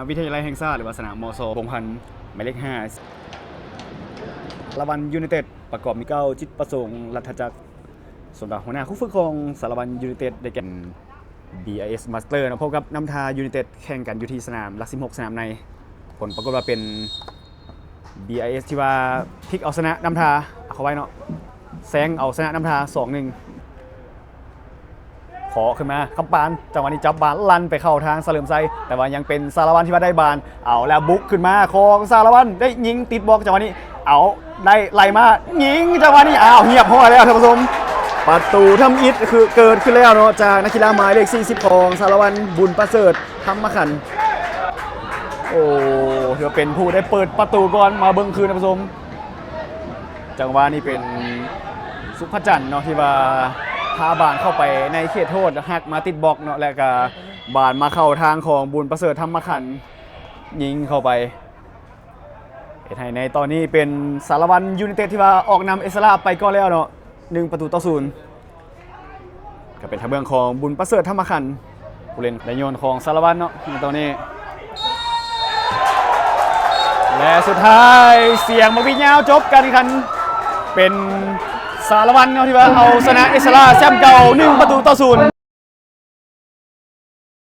ວິທະຍາໄລແຫ່ງຊາດ ຫຼືວ່າສະໜາມ ມສ ພົງພັນ ໝາຍເລກຫ້າ ສາລະວັນຢູໄນເຕັດ ປະກອບມີເກົ້າ ຈິດປະສົງ ລັດຖະຈັກ ສ່ວນຕົວຫົວໜ້າຄູ່ຝຶກຂອງສາລະວັນຢູໄນເຕັດ ໄດ້ແກ່ ບີໄອເອສ ມາສເຕີ ເນາະ ພົບກັບນ້ຳທາຢູໄນເຕັດ ແຂ່ງກັນຢູ່ທີ່ສະໜາມຫຼັກສິບຫົກ ສະໜາມໃນ ຜົນປາກົດວ່າເປັນ ບີໄອເອສ ທີ່ວ່າພິກເອົາຊະນະນ້ຳທາ ເອົາເຂົ້າໄວ້ເນາະ ແຊງເອົາຊະນະນ້ຳທາ ສອງໜຶ່ງ ເຄາະຂຶ້ນມາ ຄຳປານ ຈັງຫວະນີ້ຈັບບານ ລັນໄປເຂົ້າທາງສະເຫຼີມໄຊ ແຕ່ວ່າຍັງເປັນສາລະວັນທີ່ວ່າໄດ້ບານ ເອົາແລ້ວບຸກຂຶ້ນມາຂອງສາລະວັນ ໄດ້ຍິງຕິດບລັອກ ຈັງຫວະນີ້ ເອົາ ໄດ້ໄລ່ມາ ຍິງ ຈັງຫວະນີ້ ອ້າວ ຮຽບຮ້ອຍແລ້ວທ່ານຜູ້ຊົມ ປະຕູທຳອິດຄືເກີດຂຶ້ນແລ້ວເນາະ ຈາກນັກກິລາໝາຍເລກ ສີ່ສິບ ຂອງສາລະວັນ ບຸນປະເສີດ ທຳມະຂັນ ໂອ້ ຖືວ່າເປັນຜູ້ໄດ້ເປີດປະຕູກ່ອນ ມາເບິ່ງຄືນທ່ານຜູ້ຊົມ ຈັງຫວະນີ້ເປັນສຸພະຈັນເນາະ ທີ່ວ່າພາບານເຂົ້າໄປໃນເຂດໂທດ ຫັກມາຕິດບລັອກເນາະ ແລະກະບານມາເຂົ້າທາງຂອງບຸນປະເສີດ ທຳມະຂັນ ຍິງເຂົ້າໄປ ເຮັດໃຫ້ໃນຕອນນີ້ເປັນສາລະວັນຢູໄນເຕັດ ທີ່ວ່າອອກນຳເອສລາໄປກ່ອນແລ້ວເນາະ ໜຶ່ງປະຕູຕໍ່ສູນ ກໍເປັນທາງເບື້ອງຂອງບຸນປະເສີດ ທຳມະຂັນ ຜູ້ຫຼິ້ນໄດ້ໂຍນຂອງສາລະວັນເນາະ ໃນຕອນນີ້ ແລະສຸດທ້າຍສຽງໝາກວິດຍາວຈົບການແຂ່ງຂັນ ເປັນສາລະວັນເນາະ ທີ່ວ່າເອົາຊະນະເອສລາແຊ້ມເກົ່າ ໜຶ່ງປະຕູຕໍ່ສູນ